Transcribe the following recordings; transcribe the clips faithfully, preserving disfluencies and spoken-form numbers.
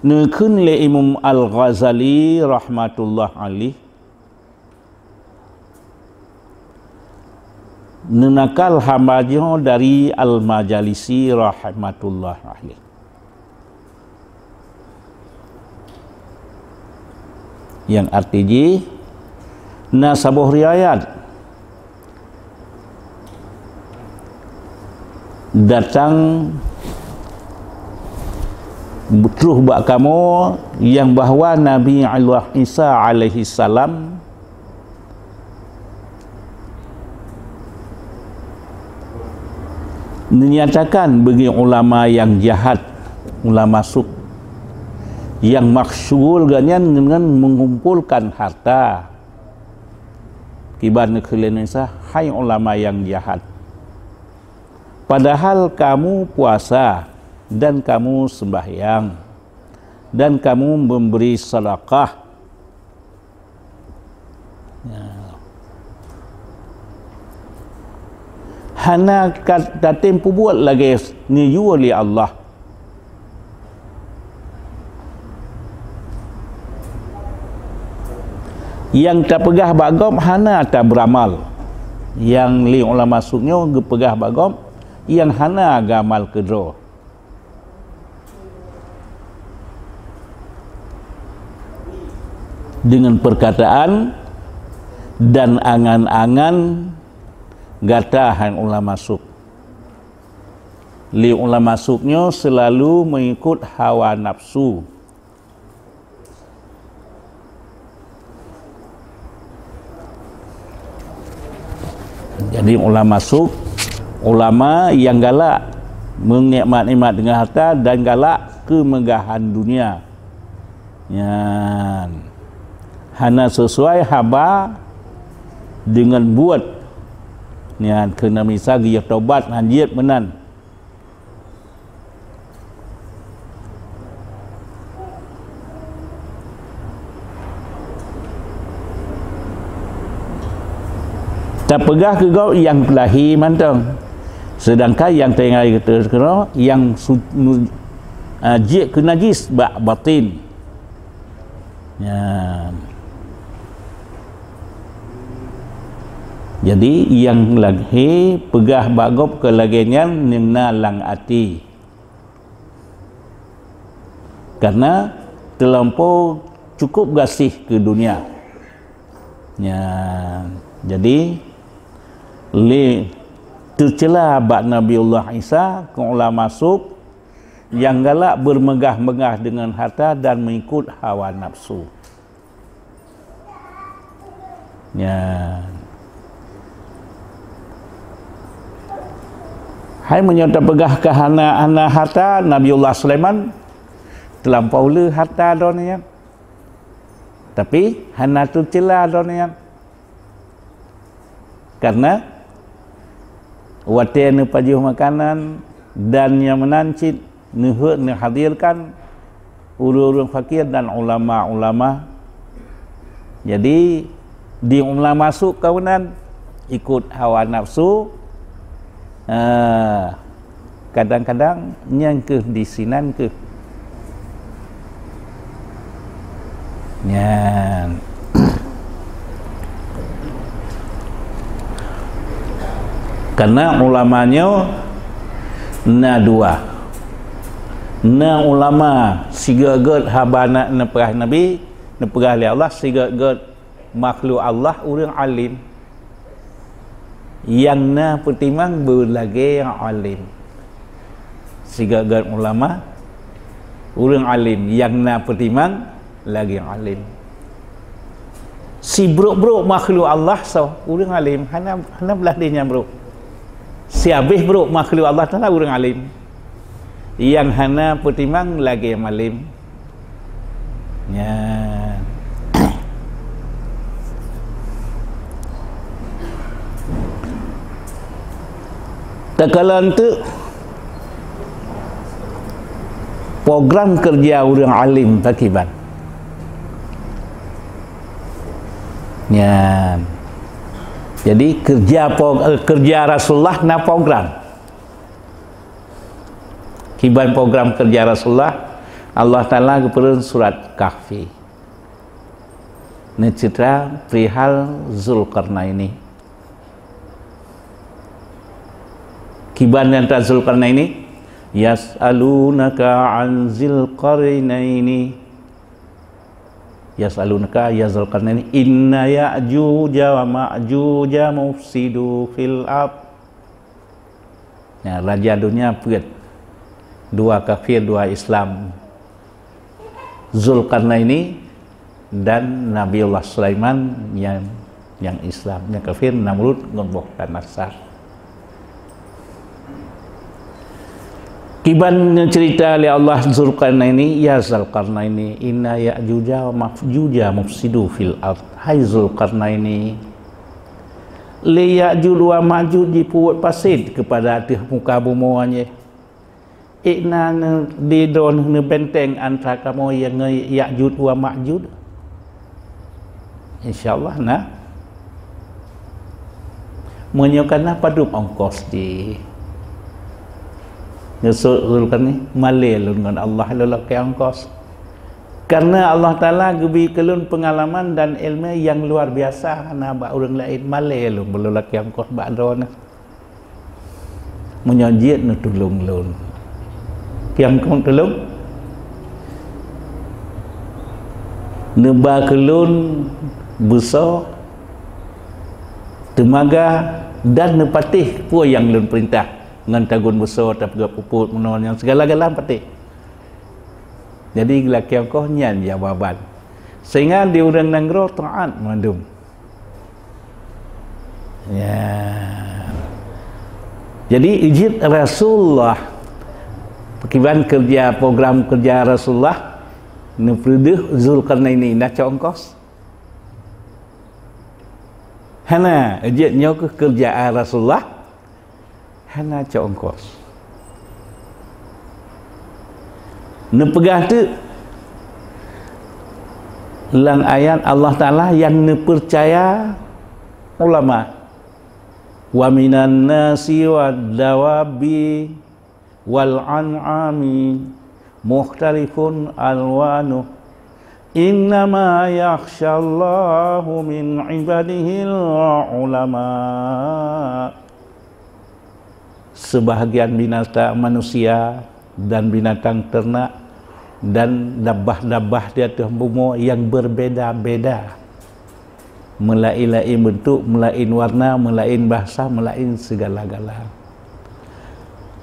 Neukheun lé Imam Al-Ghazali rahmatullah alaih, neunakal haba nyoe dari Al-Majalisi rahmatullah alaih. Nyang arti jih, na saboh riwayat datang troh bak kamoe nyang bahwa Nabi Allah Isa alaihi salam neunyatakan bagi ulama nyang jahat, ulama suk, nyang masyhur gobnyan ngon mengumpulkan harta. Kiban neukheun lé Isa, "Hai ulama nyang jahat, padahal kamu puasa dan kamu sembahyang dan kamu memberi sedekah." Ya. Hana ka tatem peubuet lagée neuyue lé Allah. Nyang tapeugah bak gob hana tabeuramal. Nyang lé ulama suk nyoe geupeugah bak gob nyang hana geuamal keudroe. Dengan perkataan dan angan-angan gata hai ulama suk. Lé ulama suk nyoe seulalu meungikot hawa nafsu. Jadi ulama suk, ulama nyang galak meunikmat-nikmat deungon harta dan galak keumeugahan dunia. Nyan hana sesuai haba deungon buet. Nyan keuneuk misa geuyue tobat hanjeuet meunan. Tapeugah keu gob nyang lahé mantong, seudangkan nyang tinggai keudroe nyang su-, nu-, a, jeuet keu najis bak batin. Nyan. Jadi nyang lahé peugah bak gob keu lagée nyan nyang na lam até. Karena teulampo cukup gaséh keu dunia. Nyan. Jadi lé teucela bak Nabiullah Isa keu ulama suk nyang galak beumeugah-meugah deungon harta dan meuikot hawa nafsu. Nyan. Hai meunyoe tapeugah keu hana, hana harta, Nabiullah Sulaiman teulampo le harta droeneuh nyan. Tapi hana teucela droeneuh nyan. Karena watée neupajoh makanan dan nyang meunan cit neuheuet neuhadirkan ureuëng-ureuëng fakir dan ulama-ulama. Jadi di ulama suk kawinan ikot hawa nafsu, eh, kadang-kadang nyan keuh di sinan keuh. Nyan. Karena ulama nyoe na dua. Na ulama sigét-gét haba na neupeugah Nabi, neupeugah lé Allah, sigét-gét makhluk Allah ureuëng alim. Nyang na peutimang beulagée nyang alim. Sigét-gét ulama ureuëng alim, nyang na peutimang lagée alim. Sibrok-brok makhluk Allah soe ureuëng alim, hana, hana blah deh nyang brok. Siabéh brok makhluk Allah Taala ureuëng alim. Nyang hana peutimang lagée malim. Nyan. Takalon teuk program kerja ureuëng alim pakiban. Nyan. Jadi kerja po-, eh, kerja Rasulullah na program. Kiban program kerja Rasulullah, Allah Taala geupeureuén surat Kahfi. Neuceuta perihal Zulkarnaini. Kiban nyang ta Zulkarnaini, yas'alunaka an Zulkarnaini. Yas'alunaka ya Zulkarnaini, inna Ya'juja wa Ma'juja mufsidu fil ard. Ya, raja dunia peuet. Dua kafir, dua Islam. Zulkarnaini dan Nabiullah Sulaiman nyang, nyang Islam, nyang kafir Namrud ngon Bukhtanasar. Kiban neucerita lé Allah Zulkarnaini, ya Zulkarnaini, inna Ya'juja wa Ma'juja mufsidu fil ard. Hai Zulkarnaini, lé Ya'juj wa Ma'juj jipeubuet paséh keupada ateueh muka bumoe nyoe. Ék na neu-, di droeneuh neubeunteng antara kamoe nyang ngon Ya'juj wa Ma'juj? Insya Allah na. Meunyoe ka na, padub ongkos jih? Ngeusut Zulkarnain, malée lôn ngon Allah lôn lakée ongkos. Karena Allah Taala geubri keu lôn peungalaman dan iéleumé nyang luar biasa hana bak ureuëng laén, malée lôn lôn lakée ongkos bak droeneuh. Meunyoe jeuet neutulông lôn. Nyang keuneuk tulông? Neuba keu lôn beusoe, teumaga, dan neupatéh peue nyang lôn peurintah, ngon tagun beusoe, tapeugöt peuet, meunoe nyan, sigala-gala patéh. Jadi, geulakée ongkos nyan jawaban. Sehingga di ureuëng nanggroe taát mandum. Ya. Jadi, jeuet Rasulullah, kiban keureuja, program keureuja Rasulullah, neupeudeuh Zulkarnaini na cok ongkos? Hana, jeuet nyoe keuh keureuja Rasulullah, hana cok ongkos. Neupeugah teuk lam ayat Allah Taala nyang neupeucaya ulama, "Wa minan nasi wad dawabi wal an'ami mukhtalifun alwanuh, innama yakhsyallaha min ibadihil ulama." Sebahagian binatang, manusia dan binatang ternak dan dabbah-dabbah di ateueh bumoe nyang berbeda-beda, meulaén-laén beuntuk, meulaén warna, meulaén bahasa, meulaén segala-gala.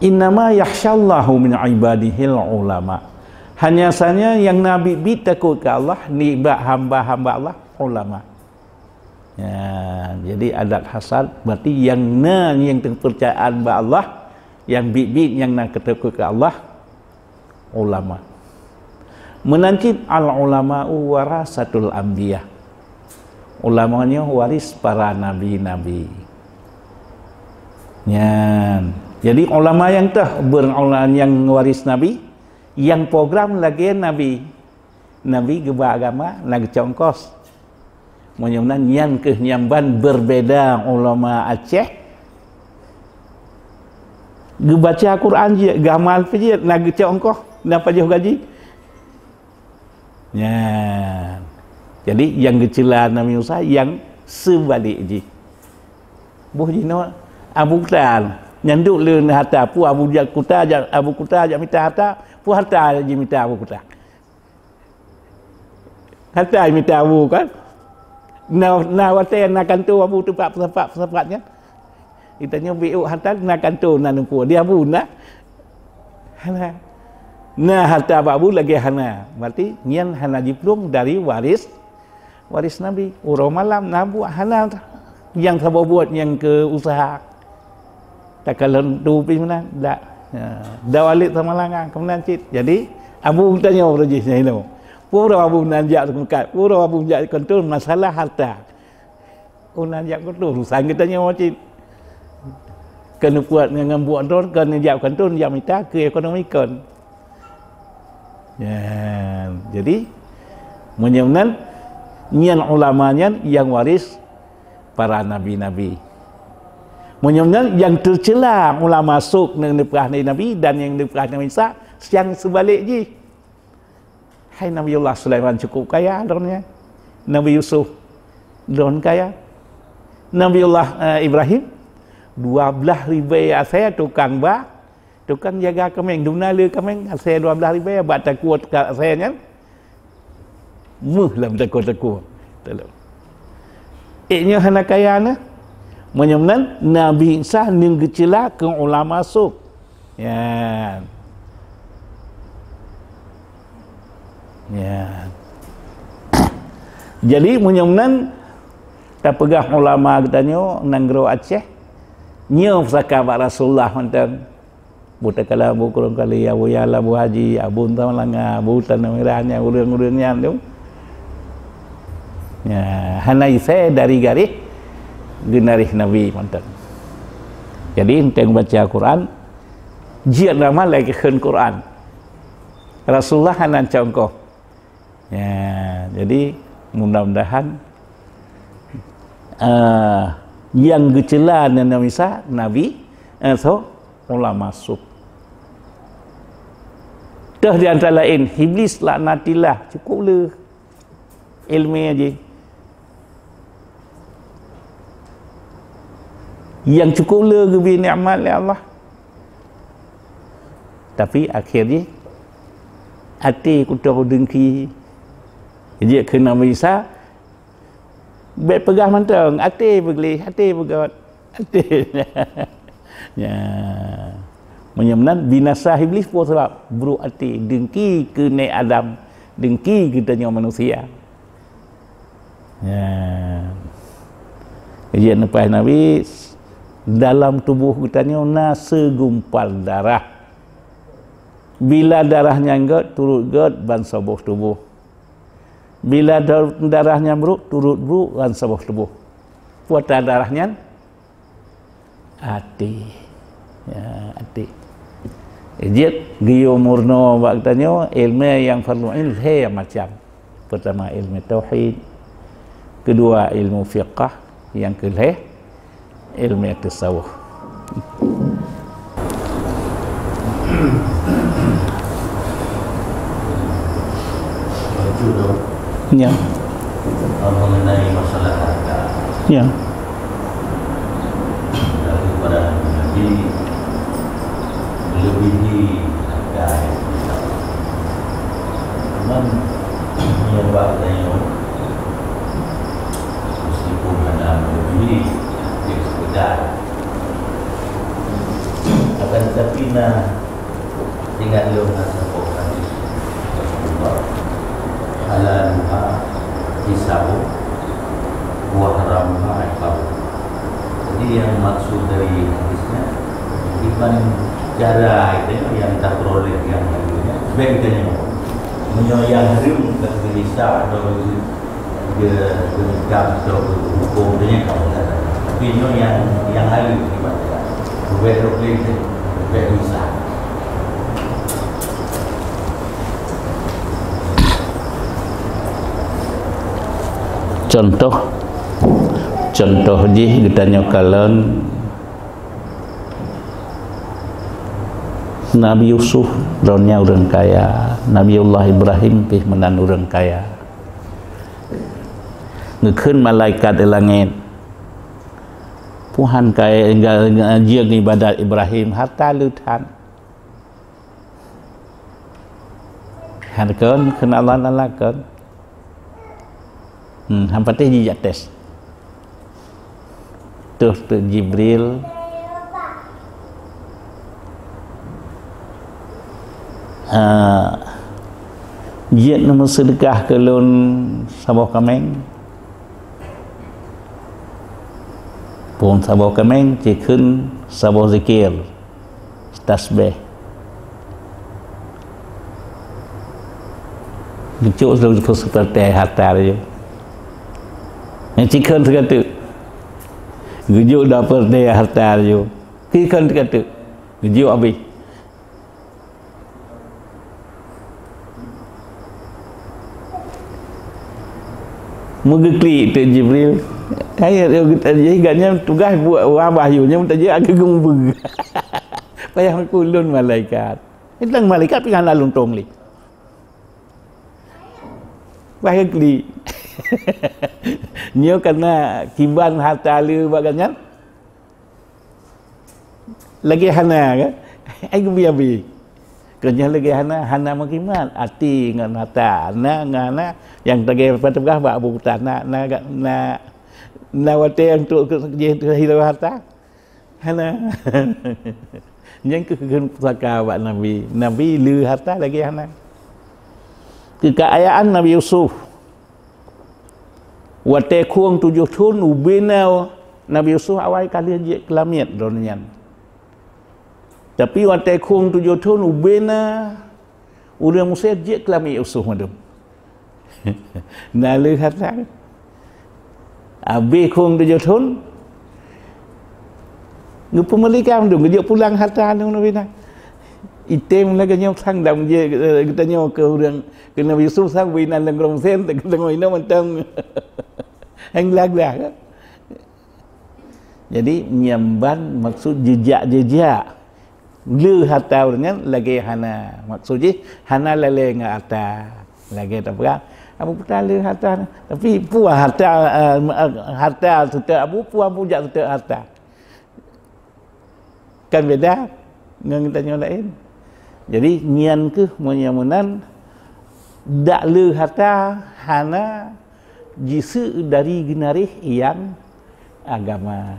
"Innama yakhsyallaha min ibadihil ulama." Hanya saja nyang na biet-biet takot keu Allah nibak hamba-hamba Allah, ulama. Ya, jadi adat hasad berarti nyang na nyang kepercayaan bak Allah, nyang biet-biet nyang na takot keu Allah, ulama. Meunan cit, al ulama'u warasatul anbiya. Ulama nyoe waris para nabi-nabi. Nyan. Jadi ulama nyang teuh beureulah nyang waris nabi, nyang program lagée nabi. Nabi geuba agama na geucok ongkos. Meunyoe meunan, nyan keuh nyang ban berbeda ulama Aceh. Geubaca Quran jeuet, geuamal pih jeuet, na geucok ongkos, na pajoh gaji. Nyan. Jadi, nyang geuceula Nabi Musa nyang seubalek jih. Boh jinoe Abu Kuta, nyan duek lé harta, peue Abu Jak Kuta, jak, Abu Kuta jak mita harta, peue harta jimita Abu Kuta. Harta mita Abu kan? Na, na watée na kantô Abu teumpat peusapat-peusapat nyan. Geutanyoe biôk harta na kantô na numpuk di Abu na. Hana. Na harta bak Abu lagée hana. Berarti nyan hana jiplueng dari waris, waris Nabi. Uroe malam na buet hana nyang saboh buet nyang keu useuha. Takalon tu pih meunan, dak. Ya, da walét sama langa, keunan cit. Jadi, Abu geutanyoe uroe jih nyan inoe. Peue uroe Abu nan jak meukat, peue uroe Abu jak kantô masalah harta. Oh, nan jak kantô urusan geutanyoe cit. Keu neupeuet ngon buet droe, keu neujak kantô, neujak mita, keu ekonomi kon. Ya, jadi, meunyoe meunan, nyan ulama nyan nyang waris para nabi-nabi. Meunyoe nyan nyang teuceula ulama sôk nyang neupeugah Nabi dan nyang neupeugah Nabi Isa, nyang seubalek jih. Hai Nabiullah Sulaiman cukup kaya droeneuh. Nabi Yusuf droen kaya. Nabiullah, eh, Ibrahim, dua belas ribèe asèe tukang ba, tukang jaga kaméng, dum na le kaméng, asèe dua belas ribèe, bak takue ka asèe nyan, meuh lam takue-takue. Ék nyoe hana kaya na. Meunyoe meunan, Nabi Isa neugeuceula keu ulama sôk. Nyan. Nyan. Jadi, meunyoe meunan, tapeugah ulama geutanyoe nanggroe Aceh, nyoe peusaka bak Rasulullah mantong. Buta kala bu kurung kali, Abu Yala, Abu Haji, Abu Entong Langa, Abu Tanah Merah nyan, ureueng-ureueng nyan tu. Ya, hana isai dari garéh geunarih Nabi mantong. Jadi, enteng baca Quran, jeuet ramal lagèe kheun Quran. Rasulullah hana congkoh. Ya, jadi mudah-mudahan, eh, nyang geuceula nyan Nabi Isa, Nabi, eh, so, ulama sôk. Toh di antara laén, Iblis laknatillah, cukup le ilmu jih. Nyang cukup le geubri nikmat lé Allah. Tapi akhé jih, até kutoh deungki. Jeuet keu Nabi Isa, bèk peugah mantong, até beugleh, até beugöt. Até. Ya. Meunyoe meunan, binasa Iblis peue sabab? Brok até, deungki keu nèk Adam, deungki keu tanyoe manusia. Ya. Jadi, leupah Nabi, dalam tuboh geutanyoe na segumpal darah. Bila darah nyan göt, turot göt bansaboh tuboh. Bila da-, darah nyan brok, turot brok bansaboh tuboh. Peue ata darah nyan? Até. Ya, até. Jeuet geuyue meurunoe bak geutanyoe, ileumèe nyang fardu ain lhèe macam. Peurtama, ileumèe tauhid. Keudua, ileumèe fiqah. Nyang keulhèe, ileumèe tasawuf. Ya. Mengenai masalah harta. Ya. Lalu para nabi melebihi harta yang kita. Cuman, nyoe bak tanyoe, meskipun hana melebihi, dia sekedar. Akan tetapi, na ingat lôn na saboh hadis Rasulullah, "Halaluha hisabu, wa haramuha iqabu." Jadi, yang maksud dari hadisnya, bukan cara itu yang kita peroleh yang halunya. Sebaik kita nyoe. Meunyoe yang harum, kita bisa atau Dia, dia, dia, dia hukum dia kamu kata. Tapi nyoe yang, yang lain dibaca. Lebih, lebih, lebih bisa. Contoh, contoh jih geutanyoe kalon Nabi Yusuf, droeneuh ureueng kaya. Nabiullah Ibrahim pih meunan ureueng kaya. Geukheun malaikat di langét, "Tuhan kaya, jeuet ibadat Ibrahim, harta le that." Han kon, kheun Allah Taala kon. Hmm, han patéh jijak tes. Tuh, tuh Jibril, ah, jeuet neumeuseudeukah keu lôn saboh kaméng. Phon saboh kaméng, jikheun saboh zikir. Tasbih. Geucok seperti harta laju. Nyang cikheun teuka teuk. Geucok dapur deh harta laju. Cikheun teuka teuk. Geucok abéh. Meugeuklik teuk Jibril. Hai, jadi gobnyan tugaih buet wahyu nyan, meutajak keu geumeubeue. Payah meukulon malaikat. Tang malaikat pih hana lôn tong lé. Bah klik. Nyoe kana kiban harta le bak gobnyan. Lagèe hana kan? Ai geubi-abi. Keunyoe lagèe hana, hana meukimat. Até ngon harta, na ngon hana, nyang lagèe peugah bak Abu Qatadah, na, na, na, na watèe untuk jih hilang harta. Hana. Nyang keuh kheun pusaka bak Nabi. Nabi le harta lagèe hana. Keukaayaan Nabi Yusuf. Watèe khueng tujoh thon ubena Nabi Yusuf awai ka lheueh jeuet keu lamiet droeneuh nyan. Tapi watèe khueng tujoh thon ubena ureueng Mesir jeuet keu lamiet Yusuf mandum. Na le harta. Abéh khueng tujoh thon, geupeumerdeka mandum, geujok pulang harta anu Nabi na. Item lagèe nyoe sang dam je, eh, geutanyoe keu ureueng, keu Nabi Yusuf sang beu inan lam gorom sen, geutanyoe inan mantong. Hang glah-glah. Jadi, nyan ban maksud jejak-jejak. Le harta ureueng nyan lagèe hana. Maksud jih, hana lalè ngon harta. Lagèe tapeugah, Abu Puta le harta. Tapi peue harta, eh, harta seutôt Abu, peue Abu jak seutôt harta. Kan beda ngon geutanyoe laén. Jadi, nyan keuh meunyoe meunan, dak le harta hana jiseuk dari geunaréh nyang agama.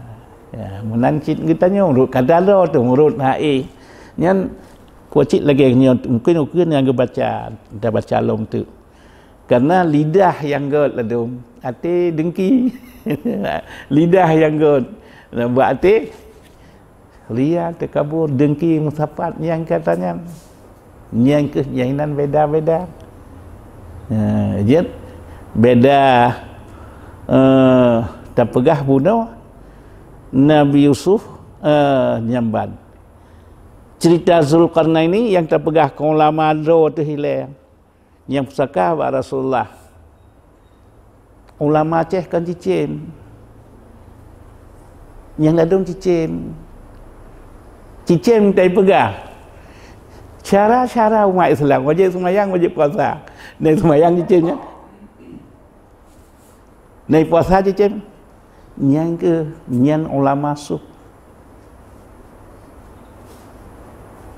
Ya, meunan cit geutanyoe, meunurot kada droe teuh, meunurot hak éh. Nyan, kucit lagèe nyoe, mungkin ukeue nyang geubaca, tabaca lom teuk. Karena lidah nyang göt ladôm, até dengki. Lidah nyang göt, bak até ria, teukabur, dengki, meusapat nyang kata nyan. Nyang keuh nyang inan beda-beda. Ha, jeuet beda, eh, tapeugah bunoe Nabi Yusuf, eh, nyan ban. Cerita Zulkarnaini nyang tapeugah keu ulama droe teuh ilèe. Nyang pusaka bak Rasulullah. Ulama Aceh kon cicém. Nyang ladôm cicém. Cicém tai peugah. Cara-cara umat Islam, wajéb seumayang, wajéb puasa. Nai seumayang cicém nyan. Nai puasa cicém. Nyan keuh, nyan ulama su.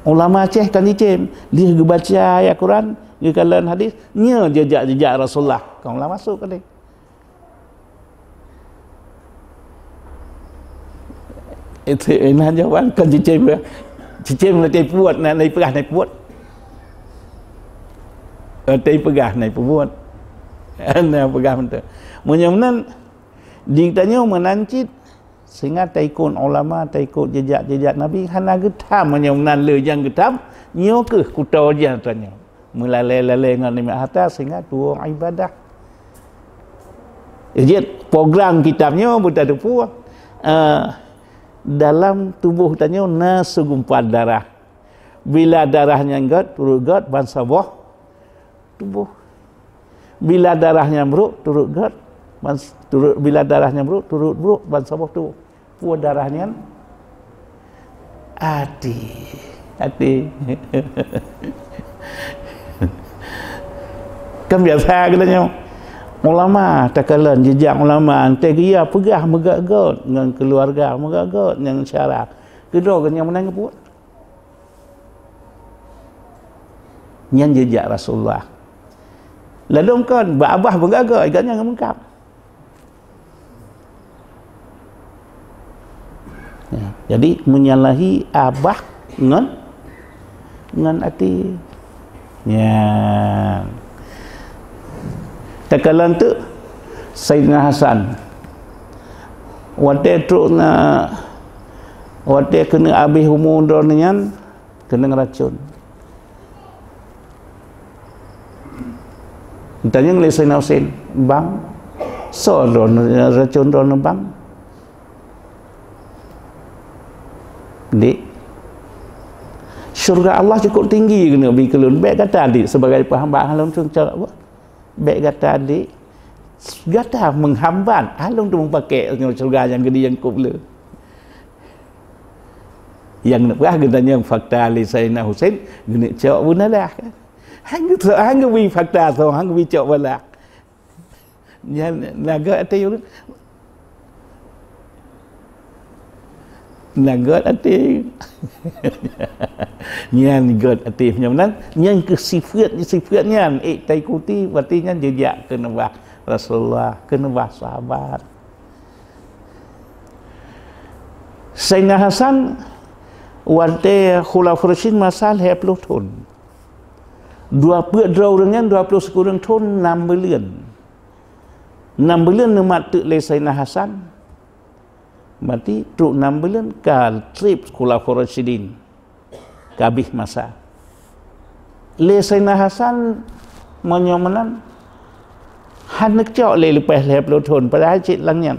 Ulama Aceh kan cicém, lheueh geubaca ayat Quran, geukalon hadis, nyoe jejak-jejak Rasulullah. Kon ulama su kan. Itu, eh, nah, jawaban kon cicém, ya. Cicém na tai peubuet, na, na peugah na peubuet. Eh, tai peugah na peubuet. Na peugah mantong. Meunyoe meunan, di tanyoe meunan cit, sehingga taikot ulama, taikot jejak-jejak Nabi, hana geutham, meunyoe meunan le nyang geutham, nyoe keuh kuto jih tanyoe. Meulalé-lalé ngon nikmat harta sehingga tuwoe ibadah. Jeuet program kitab nyoe beutatupeue, eh, dalam tuboh tanyoe na seugumpal darah. Bila darah nyan göt, turot göt bansaboh tuboh. Bila darah nyan brok, turot göt, ban-, turot, bila darah nyan brok, turot brok bansaboh tuboh. Peue darah nyan? Até. Até. Kan biasa geutanyoe. Ulama takalon jejak ulama, enteuk geuya peugah meugöt-göt ngon keuluwarga, meugöt-göt ngon syara. Keudroe geutanyoe meunan geubuet. Nyan jejak Rasulullah. Ladôm kon, bak babah meugöt-göt, gobnyan ngon meungkab. Ya, jadi menyalahi babah ngon, ngon até. Ya. Takalon teuk Saidina Hasan. Watèe trok na, watèe keuneuk abéh umu droeneuh nyan, keunong racôn. Tanyong lé Saidina Husein, "Bang, soe droeneuh, racôn droeneuh, Bang?" "Dik, syurga Allah cukup tinggi keuneuk bri keu lôn. Bèk gata, Dik, sebagai peuhamba lôn, cok, bèk gata, Dik, gata menghambat lôn teumeupakék nyoe syurga nyang geudeh nyang kop le." Nyang neupeugah geutanyoe fakta lé Saidina Husein, geuneuk cok beunalah. Han geu-, han geubri fakta soe, han geubri cok bala. Nyan na göt até ureuëng. Na göt até. Nyan göt até nyan meunan, nyan keuh sifeuet, sifeuet nyan, eh, taikuti, berarti nyan jeujak keuneubah Rasulullah, keuneubah sahabat. Saidina Hasan watée Khulafaur Rasyidin masa lhée ploh thon. Dua peuet droe ureuëng nyan, dua ploh sikureueng thon, nam buleuen. Nam buleuen neumat teuk lé Saidina Hasan. Berarti trok nam buleuen ka treb Khulafaur Rasyidin. Ka abéh masa. Lé Saidina Hasan meunyoe meunan hana cok lé leupah lhée ploh thon, padahai cit lam nyan.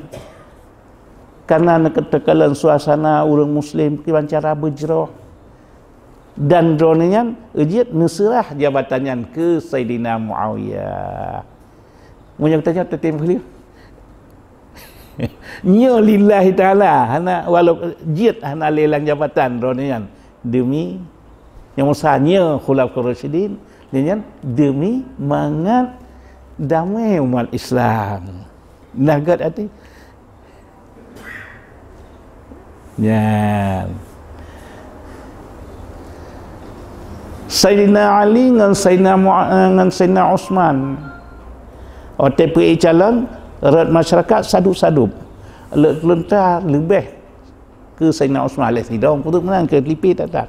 Karena neukeuteukalon suasana ureuëng muslim kiban cara beujroh. Dan droeneuh nyan jeuet neuseurah jabatan nyan keu Saidina Muawiyah. Meunyoe geutanyoe teutem keu lheueh. Nyoe lillahi ta'ala, hana, walau jeuet hana lé lam jabatan droeneuh nyan. Demi, nyang masa nyoe Khulafaur Rasyidin, nyan demi mangat damai umat Islam. Nah, göt até. Nyan. Saidina Ali ngon Saidina Mua-, ngon Saidina Utsman. Watée peucalon, rot masyarakat sadub-sadub. Lé keuleueng ta leubeh keu Saidina Utsman lé sidong, putôh meunan keu lipée that-that.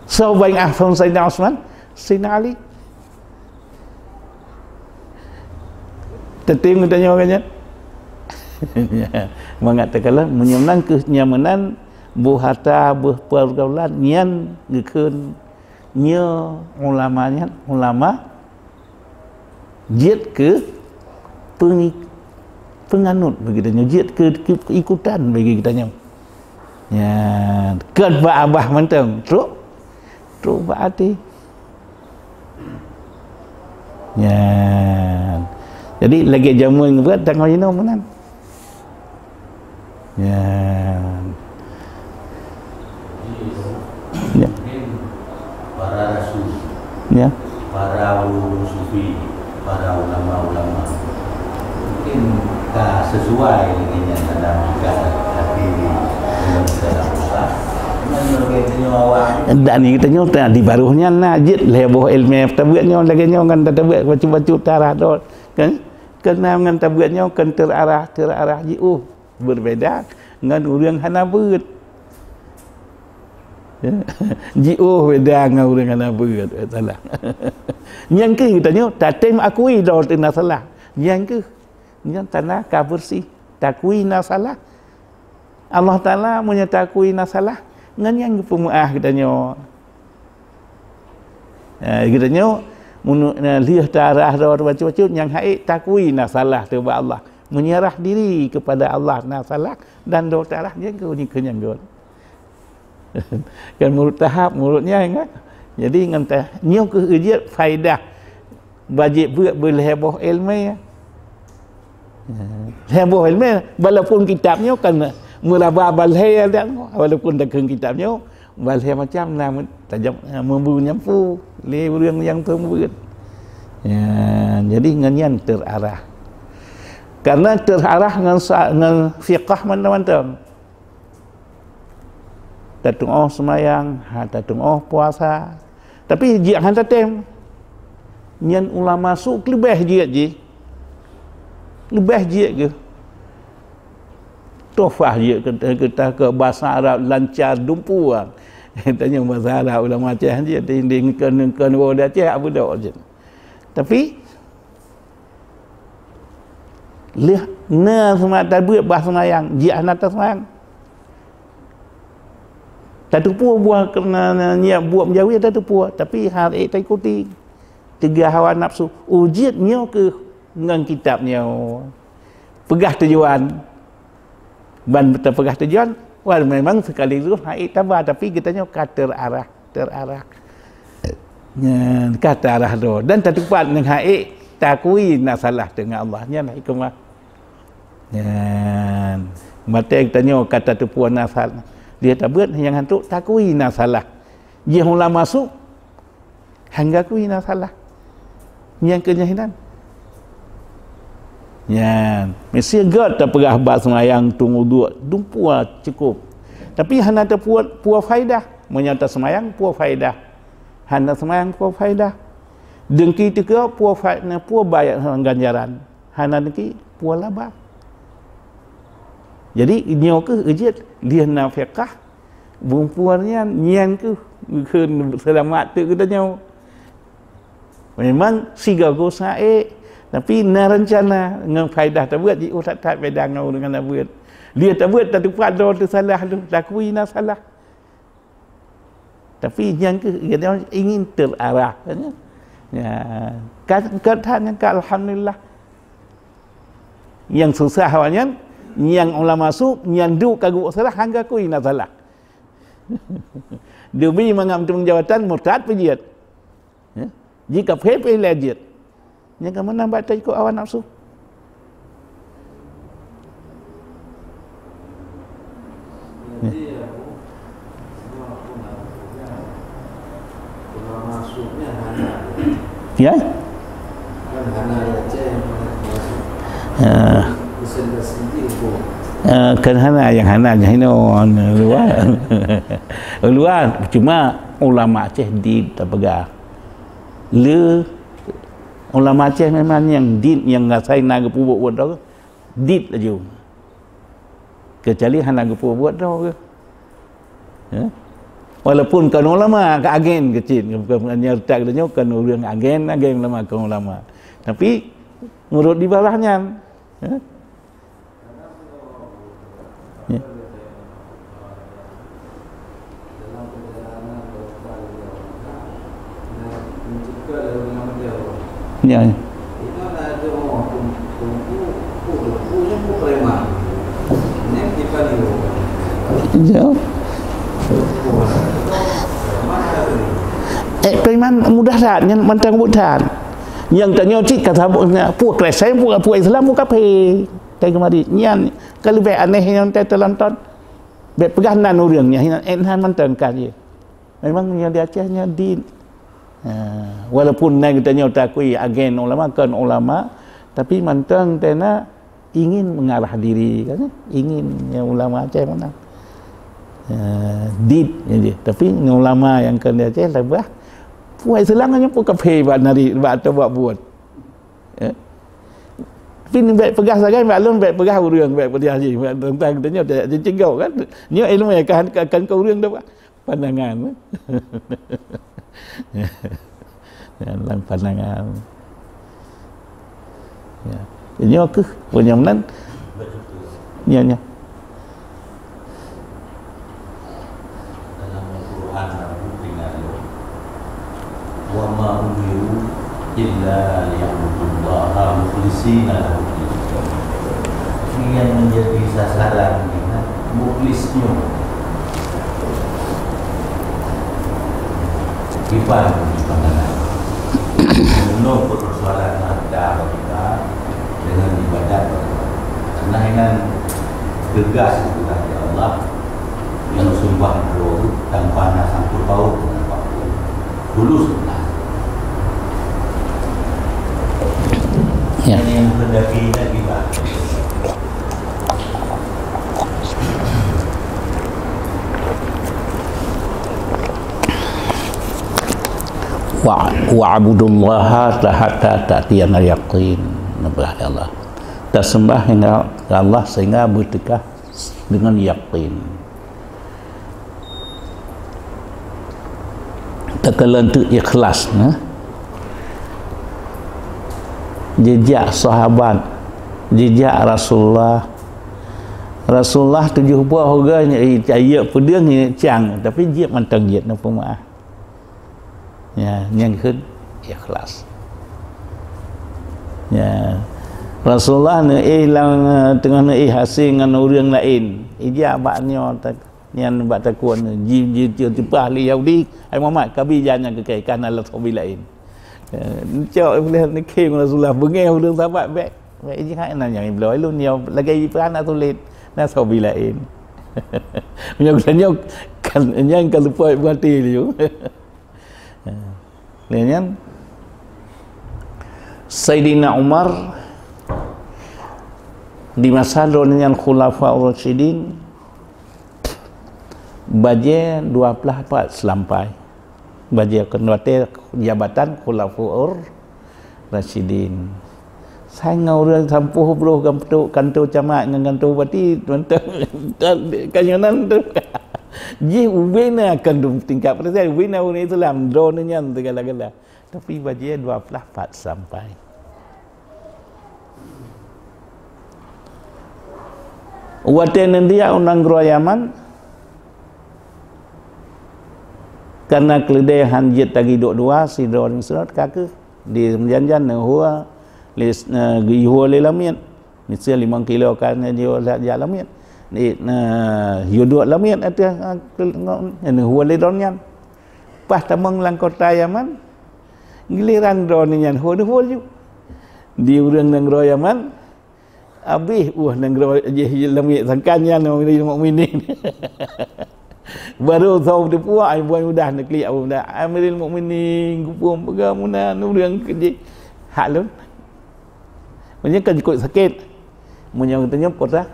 Soe baiát ngon Saidina Utsman? Saidina Ali. Teutem geutanyoe kan nyan? Mangat teukalon, meunyoe nan keuh nyang meunan, boh harta, boh peurgaulan, nyan geukheun nyoe ulama nyan, ulama jeuet keu peungi-, peunganut bagi geutanyoe, jeuet keu, keu ikutan bagi geutanyoe. Nyan, kon bak babah mantong, trok, trok bak até. Nyan. Jadi, lagée jameun ngeubeuet tanggong jinoe meunan. Nyan. Ya. Para rasul, ya, para ulama sufi, para ulama-ulama. Mungkin tak sesuai dengan yang dalam hati di dalam dalam Islam. Cuman lebih tanya awak. Dan ni kita nyoe tadi baruh nyan na jeuet lhée boh ilmu tabuet nyoe lagée nyoe ngon tabuet bacut-bacut tarah dot. Kan? Kena ngon tabuet nyoe kan terarah, terarah jiôh. Berbeda ngon ureuëng hana beuet. Ya. Jiôh beda ngon ureuëng hana beuet. Eh, salah. Nyang keu geutanyoe, tatem akui droe teuh na salah. Nyang keu, nyan tanda ka beureuséh. Takui na salah. Allah Taala meunyoe takui na salah, ngon nyang geupeumeuáh geutanyoe. Eh, geutanyoe, meunyoe, eh, lheueh tarah droe bacut-bacut, nyang hai takui na salah teuh bak Allah. Menyerah diri kepada Allah na salah dan dosa lah, nyan keuh ujeuen keu nyang göt. Kan meurot tahap, meurot nyan, kan? Jadi, ngon tah-, nyoe keuh ujeuen faedah bajék beuet beulhée boh iéleumé. Lhée boh iéleumé, walaupun kitab nyoe kan meuraba balhée, walaupun takheun kitab nyoe, balhée macam na tajam, eh, meubeuet nyampu lé ureuëng nyang teumeubuet. Ya, jadi ngon nyan terarah. Karena terarah ngon sa-, ngon fiqah mantong-mantong. Tatu'oh seumayang, ha, tatu'oh puasa. Tapi jih hana tatem. Nyan ulama su leubeh jih jih. Leubeh jih geuh. Tuhfah jih keu, keu, keu bahasa Arab lancar dumpeue. Tanyong bahasa Arab ulama Aceh jih, di, di, ngeukon, ngeukon woe di Aceh, Abu Daud jih. Tapi, lheueh na seumayang tabeuet bah seumayang, jih hana taseumayang. Tateupeue buah keureuna nyan buet meujaweue tateupeue, tapi hareuet taikuti. Teuga hawa nafsu, ujeuen nyoe keuh ngon kitab nyoe. Peugah tujuan. Ban tapeugah tujuan, wal memang sekali lurus hai taba, tapi geutanyoe ka terarah, terarah. Nyan, ka terarah droe. Dan tatupat ngon hai takui na salah teungoh Allah. Nyan hikmah. Nyan. Maté geutanyoe ka tateupeue na salah. Dia tabeuet nyang hantu takui na salah. Jih ulama su, hana kui na salah. Nyang keu nyan hinan. Nyan, meusti göt tapeugah bak seumayang, tueng uduk, dum peue cukôp. Tapi hana tapeubuet peue faedah. Meunyoe taseumayang, peue faedah? Hana seumayang, peue faedah? Deungki teuka, peue fa-, peue bayeue ganjaran? Hana deungki, peue laba? Jadi, nyoe keuh jeuet lheueh na fiqah, bumbong nyan, nyan keuh kheun seulamat teuk geutanyoe. Memang sigoe-goe saék, tapi na reuncana ngon faedah tabeuet, jiôh that-that beda ngon ureuëng hana beuet. Lheueh tabeuet, tatupat droe teusalah lom, takui na salah. Tapi nyan keuh geutanyoe ingin terarah, kan? Ya, kan, kan that nyan ka alhamdulillah. Nyang susah awak nyan, nyang ulama su, nyang duek ka geubuet salah, hana akui na salah. Demi mangat meuteumèe jabatan, murtad pih jeuet. Ya? Jika phe-phe lé jeuet. Nyang ka meunan bak taikot hawa nafsu. Ya. Ya? Ya. Eh, kan hana nyang hana nyang hino luar. Luar cuma ulama Aceh di tapeugah. Le ulama Aceh memang nyang dit nyang ngasai na geupeubuet buet droe. Dit laju. Kecuali hana geupeubuet droe. Ya. Walaupun kon ulama, ka agen keucit, bukan nyerta kita nyoe kon ureuëng agen, agen ulama kon ulama. Tapi menurut di bawah nyan, ya. Ya. Ya. Ya. Eh, preman mudah that, nyan mantong buet that. Nyang tanyoe cit ka sabuk na, peue Kristen, peue, peue Islam, peue kafé. Kai keumari. Nyan ka leubeh aneh nyang tai teulonton. Bèk peugah nan ureuëng nyan, eh, nan mantong ka jih. Memang nyoe di Aceh nyoe di, ha, walaupun na geutanyoe takui agen ulama, kon ulama, tapi mantong tena ingin mengarah diri, kan? Ingin nyang ulama Aceh mana? Ha, dit, jadi. Tapi ulama nyang kon di Aceh leubeh, peue Islam nyoe peue kafé bak nari, bak atau bak buet. Ya. Tapi ni bèk peugah sagai, bak lôn bèk peugah ureuëng, bèk peugah jih, bak tentang geutanyoe, tak cegok kan? Nyoe ilmu kan, kan, kan keu ureuëng dah. Pandangan. Dalam pandangan. Ya. Nyoe keuh, peue nyang nan. Ya, ya. Dalam Al-Quran ada peringat, "Wa ma umiru illa liya'budullaha mukhlishina lahud din." Ini yang menjadi sasaran kita, mukhlisnya. Iban di pandangan. Menurut persoalan ada kita dengan ibadat. Karena dengan tegas ibadat ya Allah, yang sembah droe tanpa na sangkut paut dengan apapun. Tulus ikhlas. Ya. Yang menghendaki lagi lah. Wa, wa'budullaha hatta ta'tiyanal yaqin. Nablah ya Allah. Tasembah hingga Allah sehingga beuteuka dengan yakin. Takalon tu ikhlas, nah. Jejak sahabat, jejak Rasulullah. Rasulullah tujoh boh orang nyang, eh, cayek peudeueng nyang cang, tapi jeuet mantong jeuet na peumaah. Ya, nyang kheun ikhlas. Ya. Rasulullah neuéh lam, eh, teungoh neuéh hasé ngon ureuëng laén. Ijak bak nyoe tak, nyan bak takue nyoe. Ji, ji, ji, jipah lé Yahudi, "Hai Muhammad, kabi jak nyan keu kèe, ka na lam soe laén." Ya, cok uleh neukhém Rasulullah, beungéh ureuëng sahabat bèk. Bèk jih hai na nyang ibloe lôn, nyoe lagèe jipeuhana tuléh, na soe laén. Meunyoe geutanyoe kan, nyan ka leupah berarti laju. Lé nyan, Saidina Umar, di masa droeneuh nyan Khulafaur Rasyidin, bajée dua ploh pat seulampai. Bajée kon watée jabatan Khulafaur Rasyidin. Sai ngon ureuëng sampôh broh kanto, kanto camat ngon kanto bupati, mantong ka nyoe nan tu. Jih ubena kan tingkat presiden, ubena ureuëng Islam, droeneuh nyan segala-gala. Tapi bajée dua ploh pat seulampai. Watée neudiak u nanggroe Yaman, karna keuleudée han jeuet tagi duek dua, sidroe ngon sidroe ka kheueh di meujan-jan neuhue lé, eh, geuyue lé lamiet. Miseue limong kilo ka neujue jak lamiet. Di, eh, yue duek lamiet ateueh, eh, neuhue lé droe nyan. Paih tamong lam kota Yaman, giliran droeneuh nyan hue neuhue laju. Di ureuëng nanggroe Yaman, habéh uh nanggroe jih lamiet sangkan nyan Amirul Mukminin. Baru thon teupeue ai buet mudah neuklik, ai mudah. Amirul Mukminin, geupeue peugah meunan ureuëng keu jih. Hak lôn. Meunyoe ka jikot sakét, meunyoe geutanyoe peugah,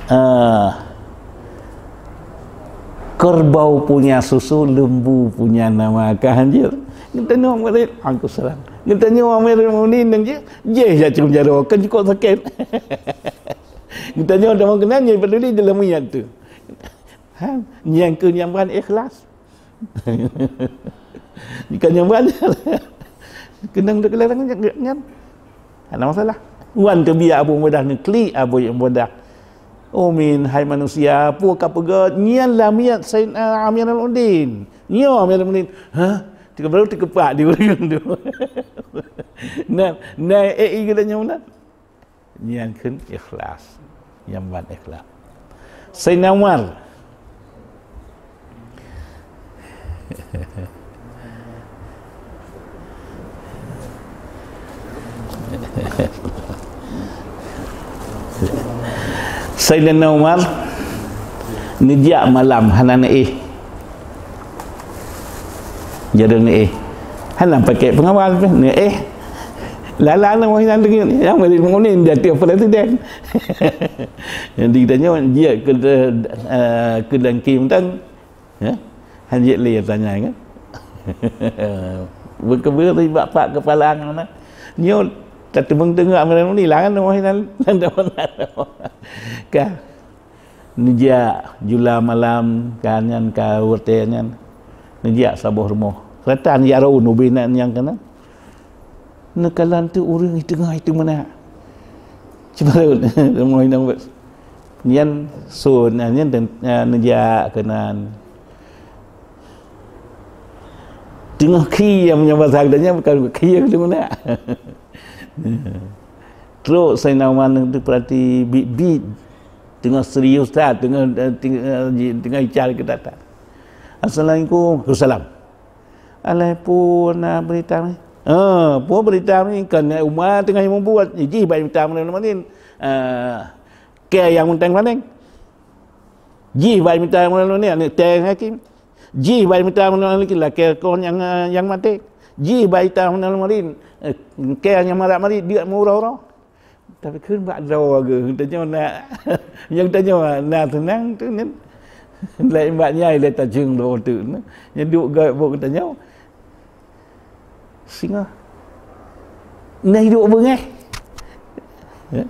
ah, kerbau punya susu, lembu punya nama. Ka hanjeuet. Geutanyoe murit, angku salam. Geutanyoe Amirul Mukminin nang jih, jih jak ceurum jaroe, ka jikot sakét. Geutanyoe tamong keunan, nyang paduli dalam niat tu. Ha, nyang keu nyang ban ikhlas. Bukan nyang ban. Keunong teukelarang nyan. Hana masalah. Wan teubiet Abu Ubaidah neuklik Abu Ubaidah. Umin, hai manusia, peue ka peugét nyan lamiet Saidina Amirul Mukminin. Nyoe Amirul Mukminin. Hah? Tiga baru teukepak di ureuëng tu. Nah, nah, eh, eh, kita nyoe meunan. Nyan kheun ikhlas. Nyang ban ikhlas. Saidina Umar. Saidina Umar neujak malam hana neuéh. Jadi neuéh. Hana pakai pengawal pih, neuéh. Lala na wahai nan deungon, nyang Amirul Mukminin di ateueh presiden. Jadi geutanyoe jeuet keu, eh, keu dangki mantong. Ya? Hanjeuet lé tanya kan. Beukeubeuri bak pak kepala ngon na. Nyoe tateumeung teungoh Amirul Mukminin lah kan wahai nan, nan. Ka. Neujak jula malam, ka nyan, ka watée nyan. Neujak saboh rumoh. Serta neujak raun ubé nan nyang keunan. Neukalon teuk ureuëng i teungoh i teumeunak. Cuba raun, rumoh inong buet. Nyan sôn, nyan, nyan, eh, neujak keunan. Teungoh khi nyang meunyoe basa geutanyoe bukan khi nyang teumeunak. Trok Saidina Umar neu teupeurati bit-bit. Teungoh serius that, teungoh, eh, teungoh, eh, ji-, teungoh ical keu that-that. "Assalamualaikum." "Waalaikumsalam." "Alai peue na beurita nyoe?" "Ah, peue beurita nyoe? Kan Umar teungoh meubuet, jih bak mita meunang-meunang, eh, kée nyang meuntang panéng. Jih bak mita meunang-meunang, tée hakim. Jih bak mita meunang-meunang, lakée kon nyang, eh, nyang maté. Jih bak mita meunang-meunang, eh, kée nyang marak marit, diet meuuroe-uroe." Tapi kheun bak droe geuh, tanyoe na, nyang tanyoe na seunang tu nyan. Laén bak nyan lé tajeueng droe teuk na. Nyang duek gét buet tanyoe. Singoh. Na hidup beungéh. Ya.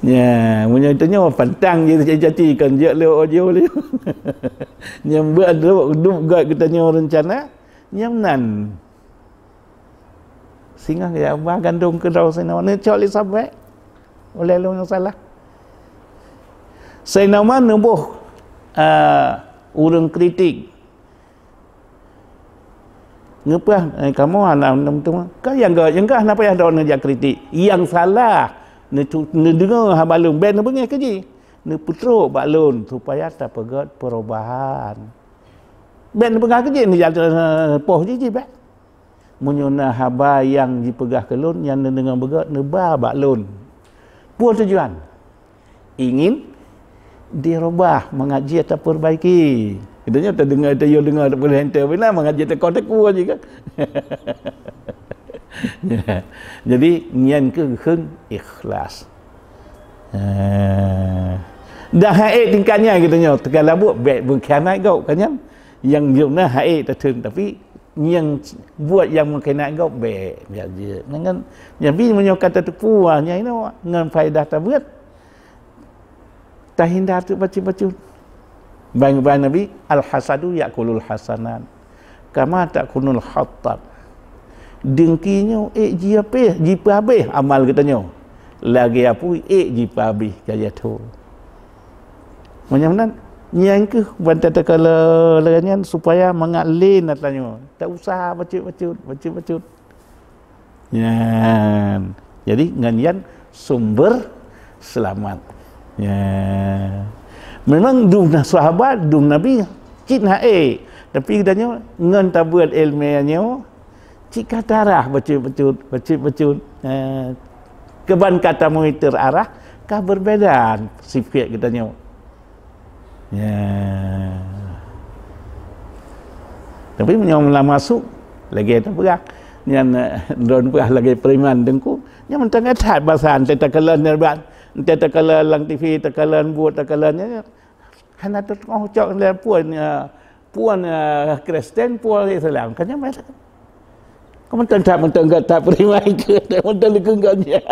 Ya, meunyoe tanyoe pantang jih jati kan jeuet lé ojo lé. Nyang beuet duek gét geutanyoe reuncana, nyang nan. Singoh ya ba gandong keudroe Saidina Umar, neucok lé sahabat. Ulée lôn nyang salah. Saidina Umar neuboh, ah, ureuëng kritik. Neupeugah, eh, kamoe hana meuteumé. Ka nyang ga-, nyang gah na payah droe neujak kritik. Nyang salah, neucu-, neudeungoe haba lôn, bék neubeungéh keu jih. Neupeutrok bak lôn supaya tapeugét perubahan. Bék neupeugah keu jih, neujak, eh, poh jih, jih bék. Meunyoe na haba nyang jipeugah keu lôn nyang neudeungoe beugét, neuba bak lôn. Peue tujuan? Ingin dirubah, mangat jih tapeurbaiki. Geutanyoe tadeungoe, tayue deungoe, tapeulheueh enteuk, beuna mangat jeuet teuka teupeu jih kan. Jadi, nyan keuh kheun ikhlas. Ha. Dan hak ék tingkat nyan geutanyoe, teuka labuet bék beukhianat gob kan nyan. Nyang jeuet na hak ék tatheun, tapi nyang buet nyang beukhianat gob bék, bék jeuet. Nyan kan, jadi meunyoe ka tateupeue nyan inoe ngon faedah tabeuet, tahindar teuk bacut-bacut. Ban, ban Nabi, "Al-hasadu ya'kulul hasanat, kama ta'kulul hattab." Dengki nyoe ék jihabéh, jipeuhabéh amal geutanyoe. Lagée apui ék jipeuhabéh kayée thô. Meunyoe meunan, nyan keuh ban tatakala lagée nyan supaya mangat lé na tanyoe. Tak usah bacut-bacut, bacut-bacut. Nyan. Jadi, ngon nyan sumber seulamat. Ya. Memang dum na sahabat, dum Nabi, cit hak ék. Tapi geutanyoe ngon tabeuet iéleumé nyoe, cit ka tarah bacut-bacut, bacut-bacut. Eh, keuban ka tameuiteur arah, ka beubeda sifat geutanyoe. Ya. Tapi meunyoe lam masuk, lagée tapeugah. Nyan, eh, droen peugah lagée preman teungku. Nyan mantong that basa, entée takalon nyan ban, entée takalon lam T V, takalon buet, takalon nyan. Hana teuteungoh cok lé puan, eh, puan, eh, Kristen, puan Islam. Kan nyan mantong. Kau mantong that, mantong that preman ke, mantong leukeung kau nyan.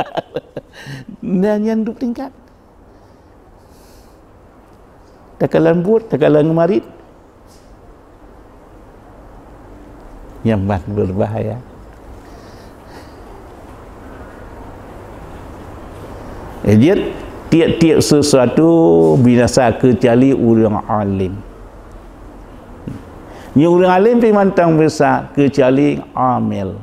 Nah, nyan duek tingkat. Takalon buet, takalon marit. Nyan ban beubahaya. Jadi, tiep-tiep sesuatu binasa keucuali ureuëng alim. Nyoe ureuëng alim pih mantong binasa keucuali amil.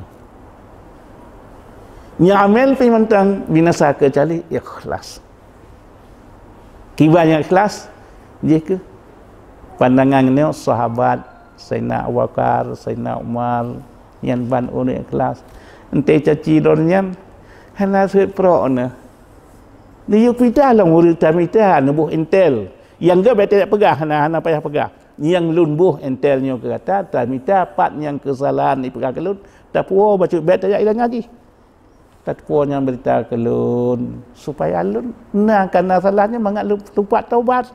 Nyoe amil pih mantong binasa keucuali ikhlas. Kiban nyang ikhlas, jih keuh pandangan nyoe sahabat, Saidina Abu Bakar, Saidina Umar, nyan ban ureuëng ikhlas. Entée caci droen nyan, hana seuet prok na. Neuyue mita lom ureuëng tamita neuboh intel. Nyang geuh bék tajak peugah, hana, hana payah peugah. Nyang lôn boh intel nyoe keu gata, tamita pat nyang keusalahan ipeugah keu lôn, tapuwoe bacut bék tajak ilang ngaji. Tateupeue nyang beurita keu lôn, supaya lôn na kana salah nyan mangat lôn tupat taubat.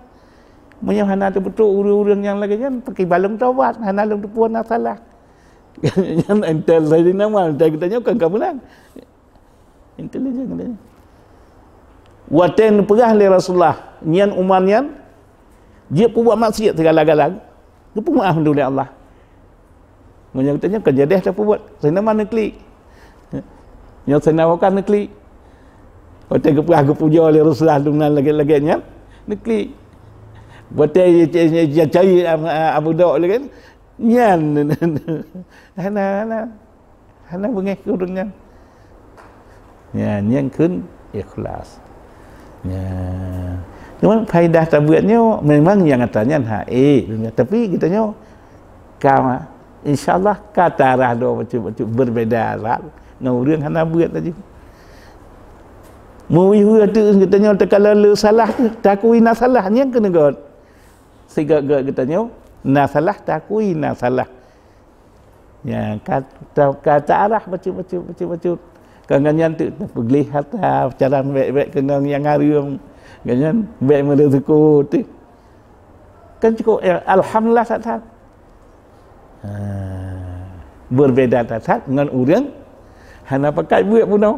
Meunyoe hana teubeutôi ureuëng-ureuëng nyang lagée nyan, pakriban lôn taubat, hana lôn teupeue na salah. Nyan entel lagée nama, entel geutanyoe kan ka meunang. Intelijen geutanyoe. Watée neupeugah lé Rasulullah, nyan Umar nyan, jeuet peubuet maksiat sigala-gala, geupeumaáf lé Allah. Meunyoe geutanyoe kan jadeh tapeubuet, Saidina Umar neuklik. Nyoe Saidina Abu Bakar neuklik. Watée geupeugah geupujoe lé Rasulullah lom nan lagée-lagée nyan, neuklik. Watée cari Abu Dok lagée nyan, hana, hana. Hana beungéh keu ureuëng nyan. Ya, nyan kheun ikhlas. Ya. Cuma faedah tabeuet nyoe memang nyang ata nyan hak ék, tapi geutanyoe ka, insya Allah ka tarah droe bacut-bacut beubeda rot ngon ureuëng hana beuet laju. Meuwih-wih ateueh geutanyoe teuka lé salah, takui na salah, nyan keuneuk gét. Sigat-gat geutanyoe na salah, takui na salah. Ya, ka, ka, ka taarah bacut-bacut, bacut-bacut. Ka ngon nyan teuk tapeugleh harta, cara bék-bék keunong nyang hareuem. Ngon nyan bék meureuseukô teuh. Kan cukup, ya, alhamdulillah that-that. Ha, beubeda that-that ngon ureuëng hana pakat beuet bunoe.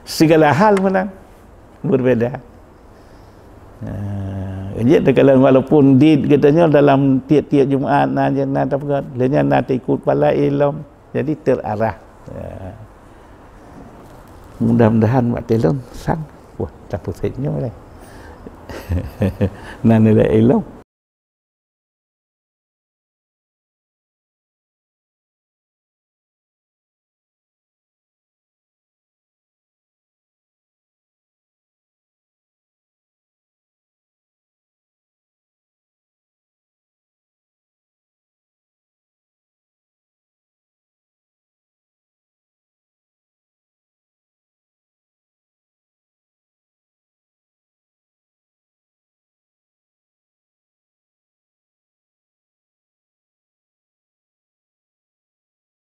Sigala hal meunan beubeda. Ha, jadi takalon walaupun di geutanyoe dalam tiep-tiep Jumaat na, na tapeugah, lé nyan na taikot pala ilom. Jadi terarah. Ya. Mudah-mudahan mak telong sang. Wah, tak pusat nyoe lah. Na nilai ilom.